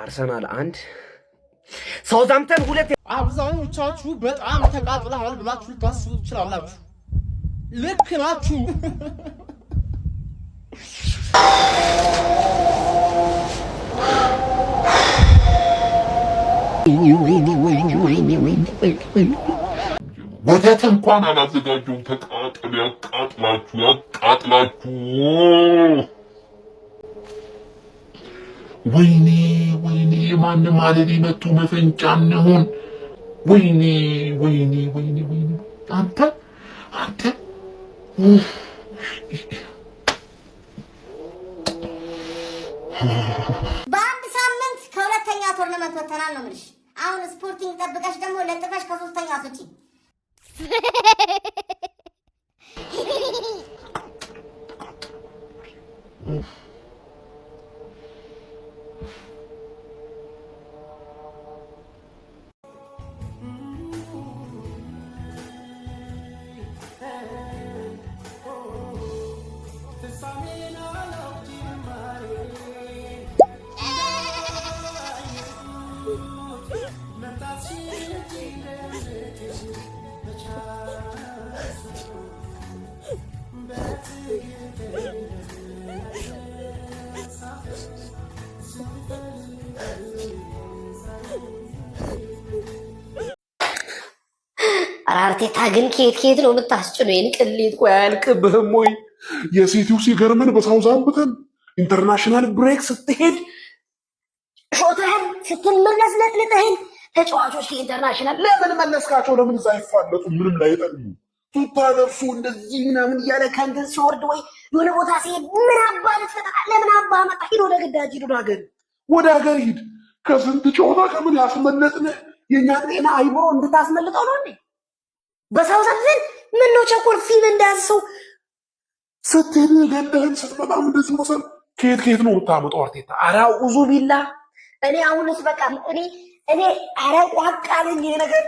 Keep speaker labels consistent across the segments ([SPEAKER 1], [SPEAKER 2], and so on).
[SPEAKER 1] አርሰናል 1፣ ሳውዛምፕተን 2።
[SPEAKER 2] አብዛኞቻችሁ በጣም ተቃጥለሃል ብላችሁ ልታስቡ ትችላላችሁ። ልክ ናችሁ።
[SPEAKER 3] ወተት እንኳን አላዘጋጀውም። ተቃጥል፣ ያቃጥላችሁ፣ ያቃጥላችሁ። ወይኔ ወይኔ፣ የማንም አለሌ መቶ መፈንጫ እንሁን። ወይኔ ወይኔ ወይኔ ወይኔ፣ አንተ አንተ።
[SPEAKER 4] በአንድ ሳምንት ከሁለተኛ tournament ወተናል ነው የምልሽ። አሁን ስፖርቲንግ ጠብቀሽ ደግሞ ለጥፈሽ ከሶስተኛ አስወጪ። ኧረ አርቴታ ግን ከየት ከየት ነው የምታስጭነው? ይሄን ቅሌት
[SPEAKER 3] ቆይ አያልቅብህም ወይ? የሲቲው ሲገርምን በሳውዛምፕተን international break ስትሄድ
[SPEAKER 4] ሾተህን ስትመለስ ለጥልጥህን ተጫዋቾች ከ international
[SPEAKER 3] ለምን መለስካቸው? ለምን እዛ አይፋለጡ? ምንም ላይ ጠቅሙ ቱታ ለብሶ እንደዚህ ምናምን
[SPEAKER 4] እያለ ከእንትን ሲወርድ ወይ የሆነ ቦታ ሲሄድ ምን አባ ልትፈጣ ለምን አባ መጣ? ሂድ ወደ ግዳጅ፣ ሂድ ወደ ሀገር፣
[SPEAKER 3] ወደ ሀገር ሂድ። ከስንት ጨዋታ ከምን ያስመለጥንህ የእኛ
[SPEAKER 4] ጤና አይምሮ እንድታስመልጠው ነው እንዴ? በሳውዛምፕተን ምን ነው ቸኮል ፊልም እንደያዘ ሰው
[SPEAKER 3] ስትሄድ ገለህን ስትመጣም እንደዚህ መሰል ከየት ከየት ነው የምታመጣው? አርቴታ
[SPEAKER 4] ኧረ أعوذ بالله። እኔ አሁንስ በቃ እኔ ኧረ ቋቅ አለኝ ይሄ ነገር።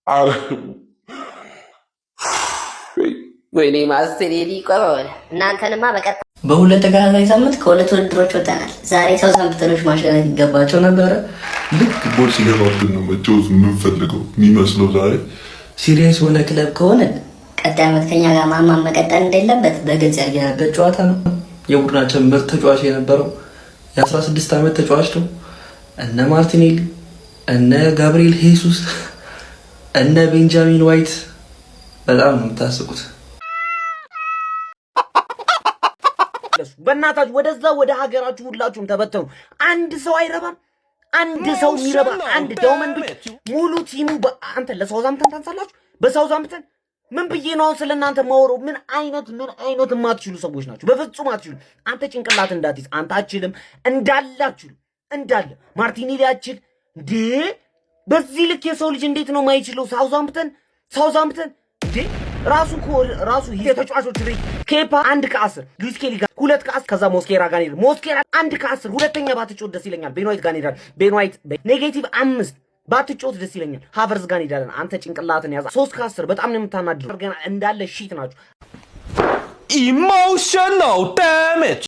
[SPEAKER 3] ኧረ
[SPEAKER 4] ወይኔ ማስቴሌሊ ቆይ እናንተንማ በቀጥታ
[SPEAKER 5] በሁለት ተከታታይ ሳምንት ከሁለት ውድድሮች ወጥተናል። ዛሬ ሳውዛምፕተኖች ማሸነፍ ይገባቸው ነበረ።
[SPEAKER 3] ልክ ጎል ሲገባብን ነው መጫወት የምንፈልገው የሚመስለው። ዛሬ
[SPEAKER 5] serious የሆነ ክለብ ከሆነ
[SPEAKER 4] ቀጣይ ዓመት ከኛ ጋር ማማን መቀጠል እንደሌለበት
[SPEAKER 5] በግልጽ ያየንበት ጨዋታ ነው። የቡድናችን ምርጥ ተጫዋች የነበረው የ16 ዓመት ተጫዋች ነው። እነ ማርቲኔሊ፣ እነ ጋብሪኤል ሄሱስ፣ እነ ቤንጃሚን ዋይት በጣም ነው የምታስቁት።
[SPEAKER 1] በእናታችሁ ወደዛ ወደ ሀገራችሁ ሁላችሁም ተበተኑ። አንድ ሰው አይረባም። አንድ ሰው የሚረባ አንድ ዳውመን ብቻ ሙሉ team ኡ አንተ ለሳውዛምፕተን ታንሳላችሁ። በሳውዛምፕተን ምን ብዬ ነው አሁን ስለ እናንተ ማወራው? ምን አይነት የማትችሉ ሰዎች ናቸው። በፍጹም አትችሉ። አንተ ጭንቅላት እንዳትይዝ አንተ አችልም እንዳለ አችሉ እንዳለ ማርቲኔሊ አችል እንዴ! በዚህ ልክ የሰው ልጅ እንዴት ነው የማይችለው? ሳውዛምፕተን ሳውዛምፕተን እንዴ! ራሱ እኮ ራሱ የተጫዋቾች rate ኬፓ 1 ከ10፣ ሉዊስ ኬሊ ጋር 2 ከ10፣ ከዛ ሞስኬራ ጋር ሄዳል። ሞስኬራ 1 ከ10። ሁለተኛ ባትጮት ደስ ይለኛል። ቤን ዋይት ጋር ሄዳል። ቤን ዋይት -5 ባትጮት ደስ ይለኛል። ሃቨርዝ ጋር ሄዳለን። አንተ ጭንቅላትን ያዝ። 3 ከ10። በጣም ነው የምታናድረው። ገና እንዳለ shit ናቸው።
[SPEAKER 6] Emotional damage.